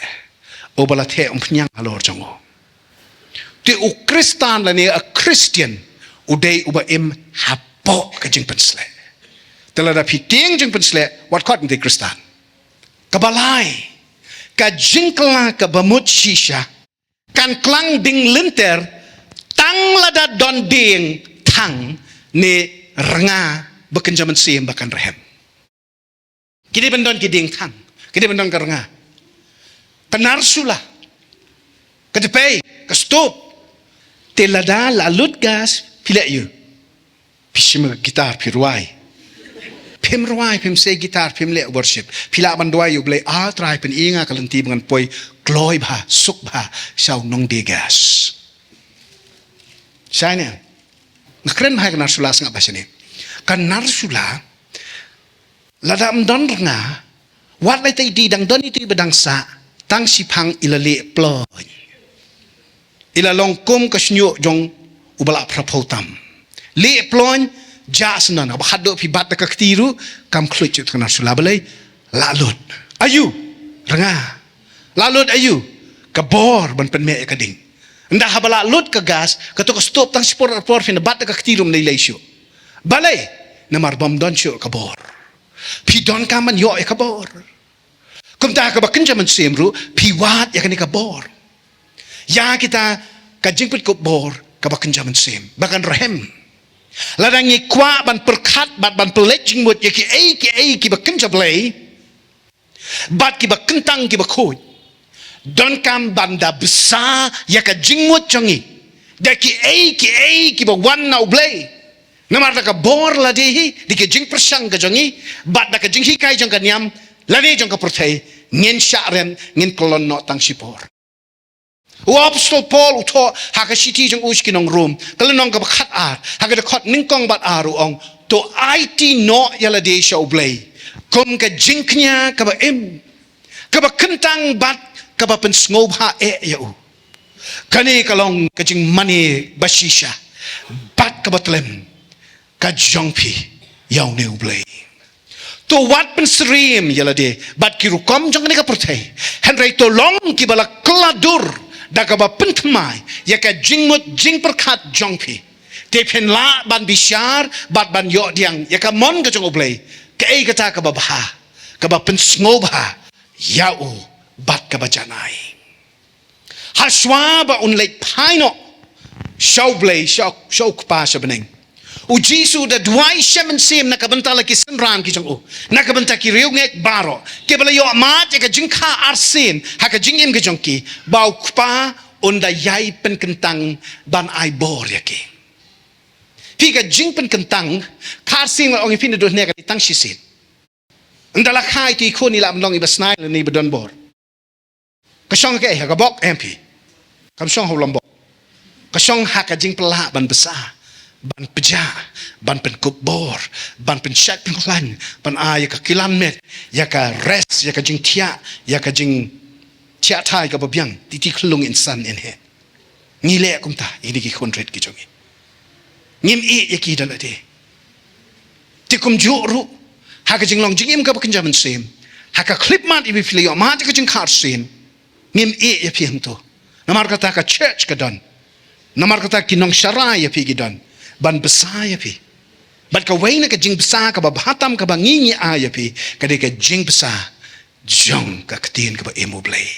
uba la theh umphniang halor jong u. Te u Khristan lane a Christian u dei uba im hapoh ka jingpynsleh. Te lada phi tieng jingpynsleh, wat khot ngi te Khristan. Kaba lai, ka jingkylla kaba mut shisha kan klang ding lynter tang lada don diengthang ne rnga ba kynja mynsiem ba kan rhem. Ki dei ban don ki diengthang, ki dei ban don ka rnga. Ka nar sula, ka tepei, ka stop. Te lada la lut gas, phi leh aïu? Phi shim ka guitar, phi rwai. Phim rwai, phim sei guitar, phim leh worship. Phi lah ban duwai ïa U Blei, A Trai, pyni ïa nga ka lynti ba ngan poi kloi bha, suk bha sha u nongdie gas. Shane, nga kren bha ïa ka nar sula, sngap bha shane. Ka nar sula, lada ym don rnga, wat la itei itei dang don, itei ba dang sah, tang shiphang i la lieh ploiñ. I la long kum ka shñiuh jong uba la phraphew tam. Lieh ploiñ, jah syndon, haba khatduh phi bat da ka kti ruh kam khluit shuh ka nar sula. Balei? La lut. Aïu? Rnga. La lut aïu? Ka bor ban pynmih ïa ka ding. Ynda haba la lut ka gas, kato ka stop, tang shipor arpor phin bat da ka kti ruh ym lei lei shuh. Balei? Namar bym don shuh ka bor. Phi donkam ban ïoh ïa ka bor. Kumta kaba kynja mynsiem ruh, phi wad ïa kane ka bor. Ïa kita ka jingpynkhuid bor kaba kynja mynsiem ba kan rhem. Lada ngi kwah ban pyrkhat bad ban pynleit jingmut ïa kiei kiei kiba kynja Blei bad kiba kyntang kiba khuid, donkam ban da bsa ïa ka jingmut jong ngi da kiei kiei kiba wan na U Blei. Namar da ka bor lade hi, da ka jingpyrshang ka jong ngi bad da ka jinghikai jong ka niam lane jong ka pyrthei, ngin shah rem, ngin kyllon noh tang shipor. U Apostol Paul u thoh ha ka shithi jong u sha ki nong Rom, ka lynnong kaba khatar, ha ka dkhot nyngkong bad ar u ong, to aiti noh ïa lade sha U Blei kum ka jingkñia kaba im, kaba kyntang bad kaba pynsngewbha eh ïa u. Kane ka long ka jingmane ba shisha bad kaba tlem ka jong phi ïa une U Blei. To wat pynsyriem ïa lade bad ki rukom jong kane ka pyrthei, hynrei to long kiba la kylla dur da kaba pynthymmai ïa ka jingmut jingpyrkhat jong phi. Te phin lah ban bishar bad ban ïoh pdiang ïa ka mon ka jong U Blei, kaei kata kaba bha, kaba pynsngewbha ïa u bad kaba janai. Hashwa ba un leit phai noh sha U Blei, sha, sha U Kpa sha bneng, U Jisu u da duwai shem mynsiem na ka bynta la ki synran ki jong u, na ka bynta ki riewngeit baroh kiba la ïoh mad ïa ka jingkha arsien ha ka jingim ka jong ki, ba U Kpa un da ïai pynkyntang ban ai bor ïa ki. Phi, ka jingpynkyntang, kha arsien, nga ong ïa phi, naduh ne ka dei tang shisien. Ynda la kha ïa i khun, i lah ban long iba snai lane iba don bor. Ka shong ha kaei, ha ka bok, em phi? Kam shong ha u lambok. Ka shong ha ka jingpynlah ban bsa. ban pjah, ban pynkup bor, ban pynshait pynkhlaiñ, ban ai ïa ka kilan met, ïa ka rest, ïa ka jingthiah, ïa ka jingthiah thai kaba biang, titi khlung insan in heh. Ngi leh kumta ïa kine ki khun rit ki jong ngi. Ngim ïeh ïa ki da lade. Te kumjuh ruh ha ka jinglong jingim kaba kynja mynsiem, ha ka khyllipmat ïa phi, phi la ïoh mad ïa ka jingkhar sien. Ngim ïeh ïa phi hangto. Namar kata ka church ka don. Namar kata ki nongshakri ïa phi ki don ban bsa ïa phi. Bad kawei na ka jingbsa kaba bha tam kaba ngi ngi ai ïa phi ka dei ka jingbsa jong ka ktien kaba im U Blei.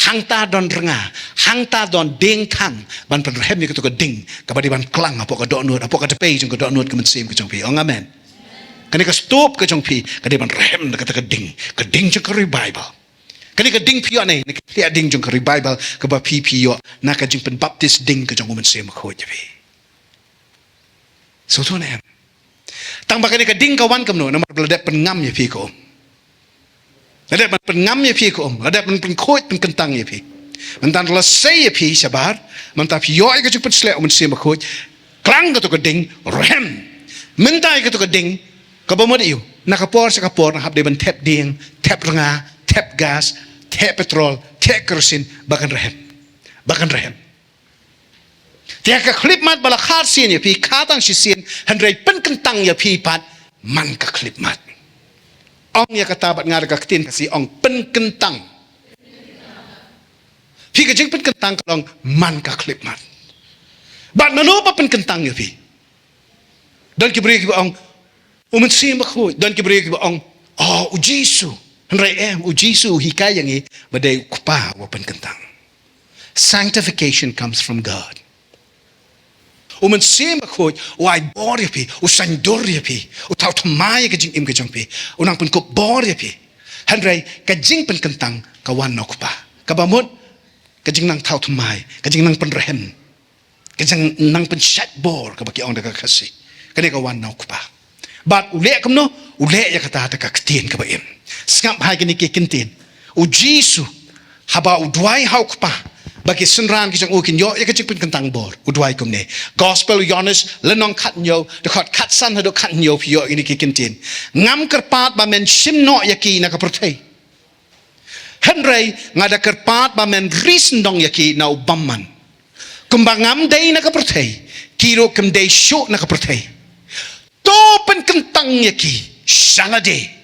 Hangta don rnga, hangta don dieng thang ban pynrhem ïa kato ka ding kaba dei ban klang hapoh ka dohnud, hapoh ka dpei jong ka dohnud ka mynsiem ka jong phi. Ong amen. Kane ka stup ka jong phi ka dei ban rhem da kata ka ding, ka ding jong ka revival. Kane ka ding phi ïoh ne, na ka ding jong ka revival kaba phi phi ïoh na ka jingpynbaptis ding ka jong U Mynsiem Bakhuid ïa phi. Sngewthuh ne em? Tang ba kane ka ding ka wan kumno, namar ba la dep pynngam ïa phi ka um. La dep ban pynngam ïa phi ka um, la dep ban pynkhuid pynkyntang ïa phi. Mynta la sei ïa phi shabar, mynta phi ïoh ïa ka jingpynsleh U Mynsiem Bakhuid, klang kato ka ding, rhem. Mynta ïa kato ka ding kaba mut ïa u, na ka por sha ka por nang hap dei ban thep dieng, thep rnga, thep gas, thep petrol, thep kerosene, ba kan rhem. Ba kan rhem. Te ha ka khyllipmat ba la khar sien ïa phi, khatang shisien, hynrei pynkyntang ïa phi pat man ka khyllipmat. Ong ïa kata bad nga da ka ktien Khasi, ong pynkyntang. Phi, ka jingpynkyntang ka long man ka khyllipmat. Bad nano ba pynkyntang ïa phi? Don ki briew kiba ong, U Mynsiem Bakhuid. Don ki briew kiba ong, oh, U Jisu. Hynrei em, U Jisu u hikai ïa ngi ba dei U Kpa uba pynkyntang. Sanctification comes from God. U Mynsiem Bakhuid u ai bor ïa phi, u saiñdur ïa phi, u thaw thymmai ïa ka jingim ka jong phi, u nang pynkup bor ïa phi. Hynrei ka jingpynkyntang ka wan na U Kpa. Kaba mut ka jingnang thaw thymmai, ka jingnang pynrhem, ka jingnang pynshait bor kaba ki ong da ka Khasi. Kane ka wan na U Kpa. Bad u leh kumno, u leh ïa kata da ka ktien kaba im. Sngap ha kine ki kyntien. U Jisu, haba u duwai ha U Kpa ba ki synran ki jong u kin ïoh ïa ka jingpynkyntang bor, u duwai kumne. Gospel u Ïoannis lynnong khathynñiew, dkhot khatsan haduh khathynñiew phi ïoh ïa kine ki kyntien. Ngam kyrpad ba men shim noh ïa ki na ka pyrthei. Hynrei nga da kyrpad ba men ri sngewdong ïa ki na u bymman. Kumba ngam dei na ka pyrthei, ki ruh kim dei shuh na ka pyrthei. To pynkyntang ïa ki sha lade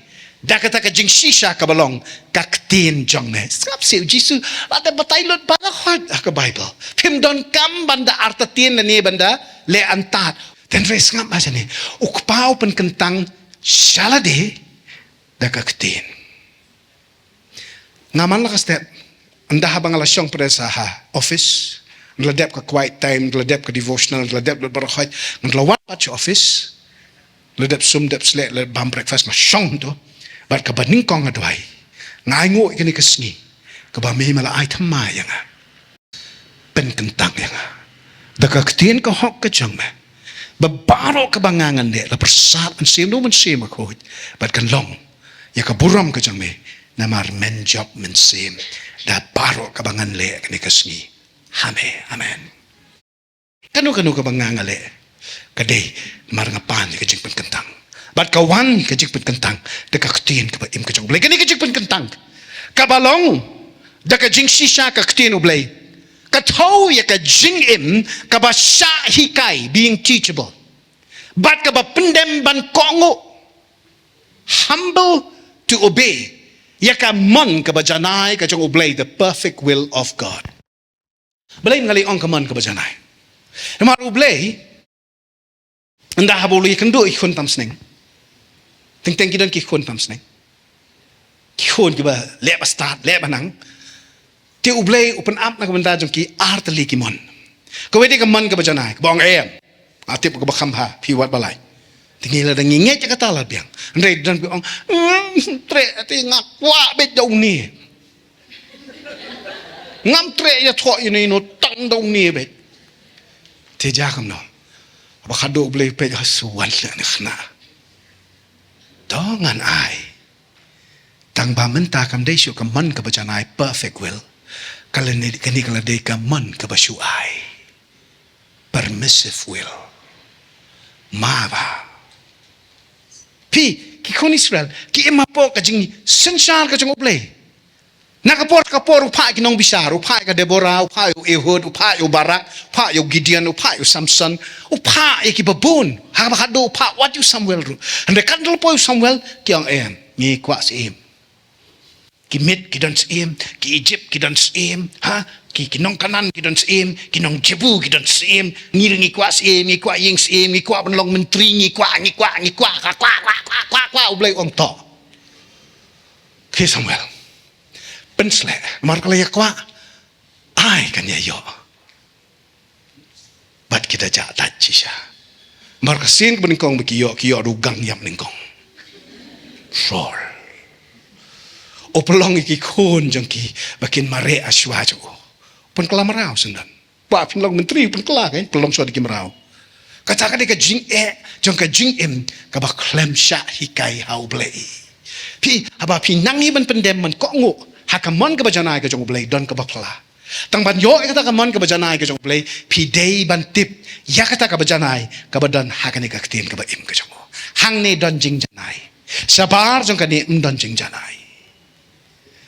da kata ka jingshisha kaba long ka ktien jong me. Sngap seh, U Jisu la dep batai lut baroh ha ka Baibl. Phim donkam ban da artatien lane ban da leh antad. Hynrei sngap ba shane, U Kpa u pynkyntang sha lade da ka ktien. Nga man la ka step, ynda haba nga la shong pyrshah ha office, nga la dep ka quiet time, nga la dep ka devotional, nga la dep lut baroh, nga la wan pat sha office, la dep sum dep sleh, la bam breakfast, nga shong hangto. Bad kaba nyngkong nga duwai, nga ainguh ïa kane ka sngi kaba me me la ai thymmai ïa nga. Pynkyntang ïa nga da ka ktien ka hok ka jong me, ba baroh kaba nga ngan leh la pyrsad mynsiem da U Mynsiem Bakhuid, bad kan long ïa ka burom ka jong me, namar men jop mynsiem da baroh kaba ngan leh kane ka sngi ha me. Amen. Kano kano kaba nga nga leh, ka dei mar nga pan ïa ka jingpynkyntang. Bad ka wan ka jingpynkyntang da ka ktien kaba im ka jong U Blei. Kane ka jingpynkyntang kaba long da ka jingshisha ka ktien U Blei, ka thew ïa ka jingim kaba shah hikai, being teachable. Bad kaba pyndem ban kohnguh, humble to obey, ïa ka mon kaba janai ka jong U Blei, the perfect will of God. Balei nga la ong ka mon kaba janai? Namar U Blei, ynda haba u la ïakynduh ïa ki khun tam snem, teng teng ki don ki khun tam snem, ki khun kiba leh ba stad, leh ba nang. Te U Blei u pynap na ka bynta jong ki ar tylli ki mon. Kawei dei ka mon kaba janai, kaba ong em, nga tip kaba kham bha, phi wad ba lai. Te ngi la dang ngeit ïa kata la biang. Hynrei don kiba ong, mm, treh, te nga kwah beit da une. Ngam treh ïathoh ïa une, ïa uno tang da une beit. Te jia kumno? Haba khadduh U Blei u peit, ha, sa wan leh ne khynnah. To ngan ai. Tang ba mynta kam dei shuh ka mon kaba janai, perfect will. Ka la ne, kane ka la dei ka mon kaba shu ai, permissive will. Ma ba. Phi, ki khun Israel, ki im hapoh ka jingsynshar ka jong U Blei. Na ka por ka por u phah ki nongbishar, u phah ïa ka Deborah, u phah ïa u Ehud, u phah ïa u Barak, u phah ïa u Gideon, u phah ïa u Samson, u phah ïa ki babun. Ha kaba khadduh u phah wat ïa u Samuel ruh. Hynrei katno poi u Samuel, ki ong em, ngi kwah syiem. Ki Mit ki don syiem, ki Egypt ki don syiem, ha? Ki, ki nong Kanaan ki don syiem, ki nong Jebu ki don syiem, ngi ruh ngi kwah syiem, ngi kwah ïing syiem, ngi kwah ban long myntri, ngi kwah, ngi kwah, ngi kwah, ka kwah, kwah, kwah, kwah, kwah, U Blei u ong to. Ki Samuel. Pynsleh, namar ka la ïa kwah. Ai kan ïa ïoh. Bad ki da jah dait shisha. Namar ka sien kaba nyngkong ba ki ïoh, ki ïoh da u gang ïap nyngkong. Saul. U pynlong ïa ki khun jong ki ba kin mareh ha shuwa jong u. Pynkylla mraw syndon. Ba pynlong myntri pynkylla kan, pynlong shuwa da ki mraw. Kata ka dei ka jingeh jong ka jingim kaba khlem shah hikai ha U Blei. Phi, haba phi nang hi ban pyndem ban kohnguh ha ka mon kaba janai ka jong U Blei, don kaba phylla. Tang ban ïoh ïa kata ka mon kaba janai ka jong U Blei, phi dei ban tip ïa kata kaba janai kaba don ha kane ka ktien kaba im ka jong u. Hangne don jingjanai. Shabar jong kane ym don jingjanai.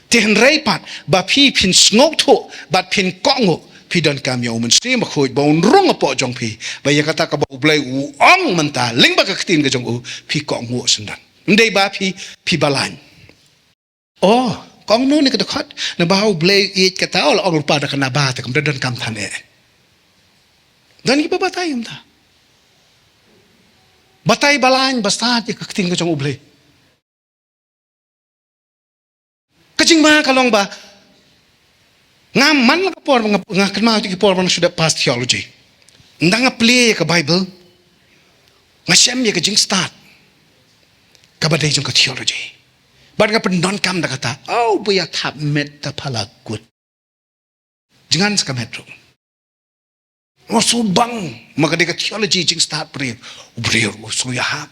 Te hynrei pat ba phi phin sngewthuh bad phin kohnguh, phi donkam ïa U Mynsiem Bakhuid ba un rung hapoh jong phi, ba ïa kata kaba U Blei u ong mynta lyngba ka ktien ka jong u, phi kohnguh syndon. Ym dei ba phi, phi balang. Oh, ka ong no ne ka dkhot, naba U Blei u ïeit kata, u la ong lypa da ka naba, te kam da donkam than eh. Don kiba batai kumta. Batai balang ba stad ïa ka ktien ka jong U Blei. Ka jingma ka long ba nga man la ka por ba nga, nga kynmaw ïa ki por ba nga shu dep pass theology. Ynda nga plie ïa ka Bible, nga shem ïa ka jingstad kaba dei jong ka theology. Bad nga pyndonkam da kata, oh, ba ïa thap met ta pala kut. Jngan sa ka met ruh. Nga shu bang, ma ka dei ka theology jingstad briew. U briew u sngew ïahap.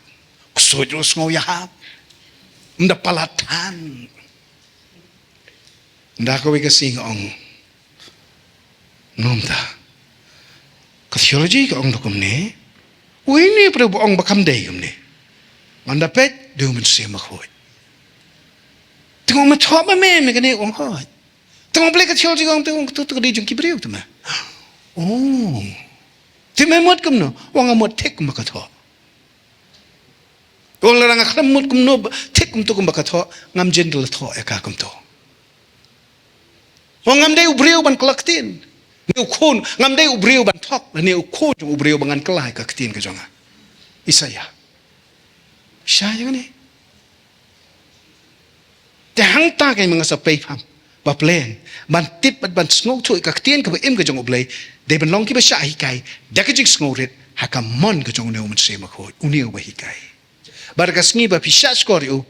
U ksuid u sngew ïahap. Ym da palat than. Ynda kawei ka sngi nga ong. Nangta. Ka theology ka ong da kumne. Uei ne briew ba ong ba kam dei kumne. Ngan da peit, dei U Mynsiem Bakhuid. Te nga ong me thoh ma me, me kane ong hooid. Te nga ong balei ka theology ka ong te ong to, to ka dei jong ki briew te me. Oh. Te me mut kumno, ong nga mut thik kumba ka thoh. Ong lada nga khlem mut kumno, thik kumto kumba ka thoh, ngam jin da la thoh ïa ka kumto. Ong ngam dei u briew ban kylla ktien. Ne u khun, ngam dei u briew ban thok, ne u khun jong u briew ba ngan kylla ïa ka ktien ka jong nga. Isaiah. Isaiah ne. Te hangta kein ma nga sa pei pham. Ba pleng. Ban tip bad ban sngewthuh ïa ka ktien kaba im ka jong U Blei. Dei ban long kiba shah hikai. Da ka jingsngewrit. Ha ka mon ka jong une U Mynsiem Bakhuid. Une uba hikai. Bad ka sngi ba phi shah shkor ïa u.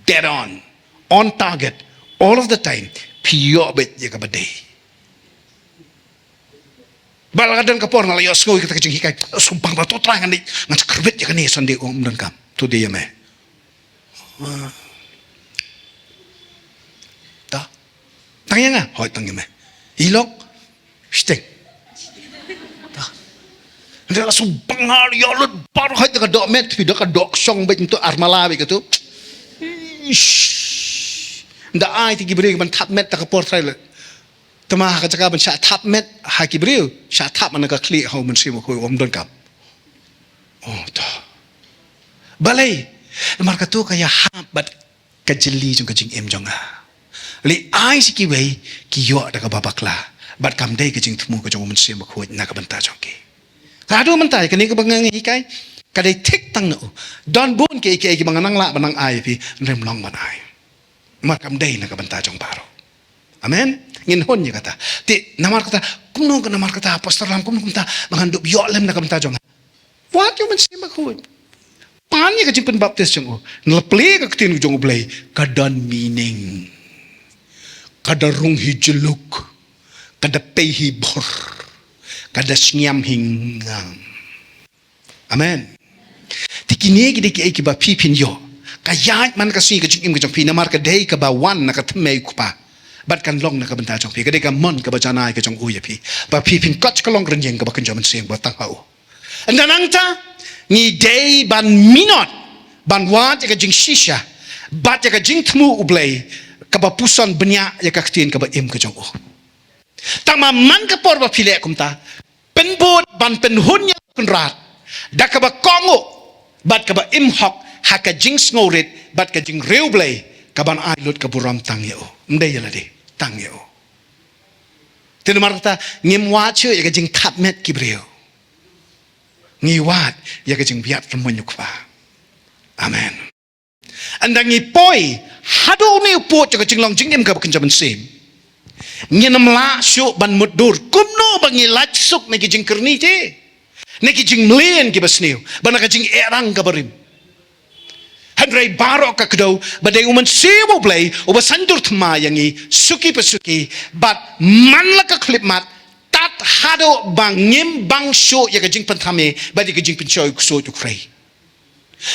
Dead on. On target. All of the time. Phi ïoh beit ïa kaba dei. Ba la ka don ka por nga la ïohsngew ïa kata ka jinghikai. Sngewbha ba to Trai ngan dei, ngan sa kyrbit ïa kane Sunday, ym donkam. To dei ïa me. Ta. Tang ïa nga, hooid tang ïa me. I lok. Shiteng. Ta. Nda la sngewbha nga la ïoh lut baroh hooid da ka doh met, phi da ka doh shong beit to ar mala beit kato. Ish. Nda ai te ki briew ban thap met ta ka por Trai la. Te ma ha ka jaka ban shah thap met ha ki briew, shah thap man ka khlieh ha U Mynsiem Bakhuid, ym donkam. Oh, to. Balei? Namar kato ka ïahap bad ka jylli jong ka jingim jong nga. Lehai sha kiwei ki ïoh da kaba bakla. Bad kam dei ka jingthmu ka jong U Mynsiem Bakhuid na ka bynta jong ki. Ka haduh mynta kane kaba nga hikai. Ka dei thik tang na u. Don bun kiei kiei kiba nga nang lah ban nang ai ïa phi, ym long ban ai. Namar kam dei na ka bynta jong baroh. Amen. Ngin hun ïa kata. Te namar kata, kumno ka namar kata, Pastor Lam, kumno kumta, ba ngan dup ïoh lem na ka bynta jong nga. Wat ïa U Mynsiem Bakhuid. Pan ïa ka jingpynbaptis jong u. Nalor plie ka ktien jong U Blei, ka don meaning. Ka da rung hi jylluk. Ka da pei hi bor. Ka da sngiam hi ngam. Amen. Te kine ki dei kiei kiba phi phin ïoh. Ka ïaid man ka sngi ka jingim ka jong phi namar ka dei kaba wan na ka thymmei u Kpa. Bad kan long na ka bynta jong phi. Ka dei ka mon kaba janai ka jong u ïa phi. Ba phi phin koit ka long rynïeng kaba kynja mynsiem ba tang ha u. Ynda nangta, Ngi dei ban minot, ban wad ïa ka jingshisha bad ïa ka jingthmu U Blei, kaba puson bniah ïa ka ktien kaba im ka jong u. Tang ma man ka por ba phi leh kumta, pynbud ban pynhun ïa u Kynrad da kaba kohnguh bad kaba im hok ha ka jingsngewrit bad ka jingriewblei, kaban ai lut ka burom tang ïa u, ym dei ïa lade, tang ïa u. Te namar kata, ngim wad shuh ïa ka jingthap met ki briew. Ngi wad ïa ka jingbiat rymmon u Kpa. Amen. Ynda ngi poi haduh une u pud jong ka jinglong jingim kaba kynja mynsiem, ngin ym lah shuh ban mutdur kumno ba ngi lait suk na ki jingkyrni te, na ki jingmlien kiba sniew, bad na ka jingehrang kaba rim. Hynrei baroh ka kdew ba dei U Mynsiem U Blei uba sngewthuh thma ïa ngi suki pa suki, bad man la ka khyllipmat, tad haduh ba ngim bang shuh ïa ka jingpynthame bad ïa ka jingpynshoi ksuid u khrei.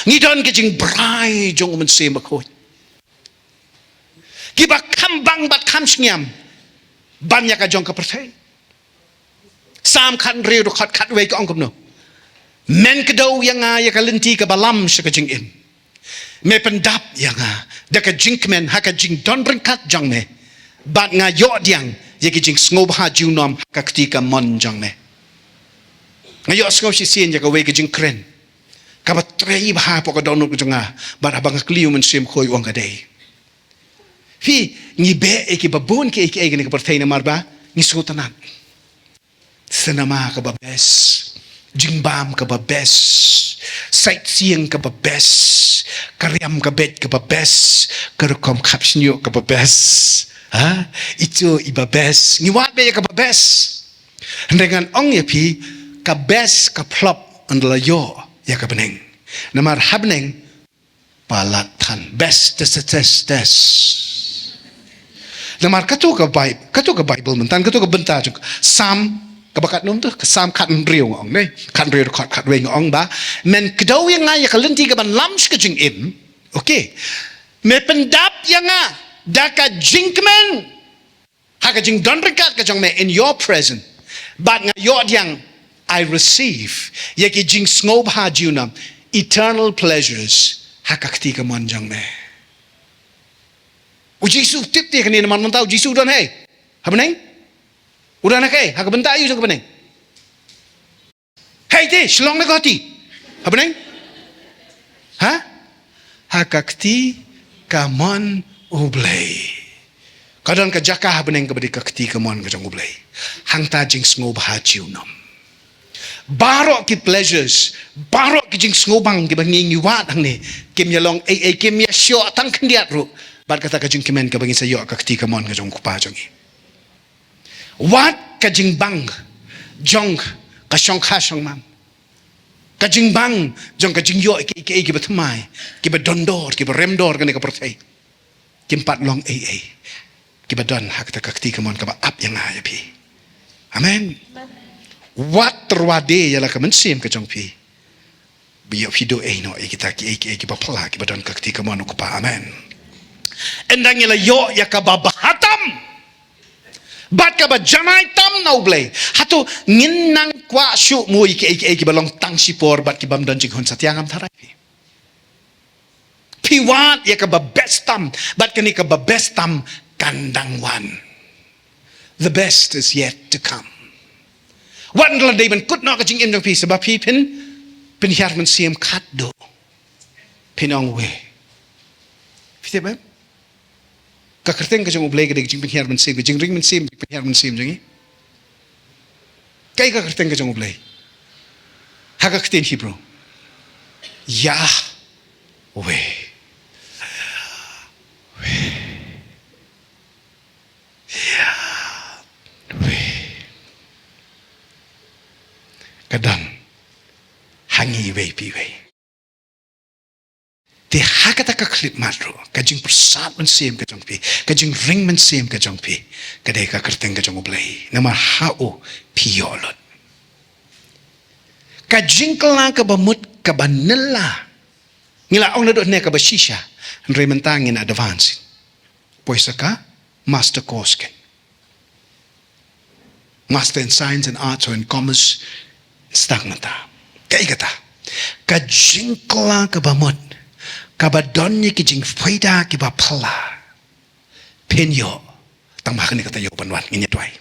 Ngi don ka jingbrai jong U Mynsiem Bakhuid, kiba kham bang bad kham shngiam ban ïa ka jong ka pyrthei. Salm khathynriew dkhot khatwei ka ong kumno? Men kdew ïa nga ïa ka lynti kaba lam sha ka jingim. Me pyndap ïa nga da ka jingkmen ha ka jingdon ryngkat jong me, bad nga ïoh pdiang ïa ki jingsngewbha junom ha ka kti kamon jong me. Nga ïohsngew shisien ïa kawei ka jingkren kaba trei bha hapoh ka dohnud ka jong nga, bad haba nga kylli U Mynsiem Bakhuid u ong ka dei. Phi, ngi beh ïa kiba bun kiei kiei kane ka pyrthei namar ba ngi sngewtynnat. Cinema kaba best, jingbam kaba best, sightseeing kaba best, ka riam ka beit kaba best, ka rukom khap shñiuh kaba best. Ha? Itu iba best. Ngi wad beh ïa kaba best. Hynrei ngan ong ïa phi, ka best ka flop ynda la ïoh ïa ka bneng. Namar ha bneng palat than. Best, test, test, test. Namar kato ka Bi-, kato ka Bible mynta, kato ka bynta jong Salm, kaba katno to, ka Salm khathynriew nga ong, ne? Khathynriew dkhot khatwei nga ong ba, men kdew ïa nga ïa ka lynti kaban lam sha ka jingim. Okay. Me pyndap ïa nga da ka jingkmen ha ka jingdon ryngkat ka jong me, in your presence. Bad nga ïoh pdiang, I receive ïa ki jingsngewbha junom, eternal pleasures, ha ka kti kamon jong me. U Jisu u tip te kane namar mynta u Jisu u don hei ha bneng. U don ha kaei? Ha ka bynta aïu jong ka bneng? Hei te, shlong na ka kti. Ha bneng? Ha? Ha ka kti kamon U Blei. Ka don ka jaka ha bneng kaba dei ka kti kamon ka jong U Blei. Hangta jingsngewbha junom. Baroh ki pleasures, baroh ki jingsngewbang kiba ngi, ngi wad hangne, kim ïa long ei ei, kim ïa shoh tang khyndiat ruh bad kata ka jingkmen kaba ngin sa ïoh ha ka kti kamon ka jong U Kpa jong ngi. Wat ka jingbang jong ka shongkha shongman, ka jingbang jong ka jingïoh kiei kiei kiba thymmai, kiba dondor, kiba remdor kane ka pyrthei, kim pat long ei ei kiba don ha kata ka kti kamon kaba ap ïa nga ïa phi. Amen. Wat tyrwa de ïa la ka mynsiem ka jong phi. Ba ïoh phi duh ei noh ïa kita kiei kiei kiba phylla kiba don ka kti kamon U Kpa. Amen. Ynda ngi la ïoh ïa kaba bha tam bad kaba janai tam na U Blei, hato ngin nang kwah shuh mo ïa kiei kiei kiba long tang shipor bad kibym don jinghun satia? Ngam tharai phi. Phi wad ïa kaba best tam, bad kane kaba best tam kan dang wan. The best is yet to come. Wat la dei ban kut noh ka jingim jong phi, shuwa ba phin pynhiar mynsiem khatduh, phin ong wei. Phi tip em? Ka kyrteng ka jong U Blei ka dei ka jingpynhiar mynsiem, ka jingring mynsiem, jingpynhiar mynsiem jong ngi. Kaei ka kyrteng ka jong U Blei ha ka ktien Hebrew? Yahweh. Yahweh. Ka don ha ngi iwei pa iwei. Te ha kata ka khyllipmat ruh, ka jingpyrsad mynsiem ka jong phi, ka jingring mynsiem ka jong phi, ka dei ka kyrteng ka jong U Blei. Namar ha u phi ïoh lut. Ka jingkylla kaba mut kaba nylla, ngi la ong naduh ne kaba shisha, hynrei mynta ngin advance. Poi sa ka master course kein. Master in Science and Arts or in Commerce, start mynta. Kaei kata? Ka jingkylla kaba mut, kaba don ïa ki jingfaida kiba phylla, phin ïoh tang ba ha kane ka taïew ban wan. Ngin ïa duwai.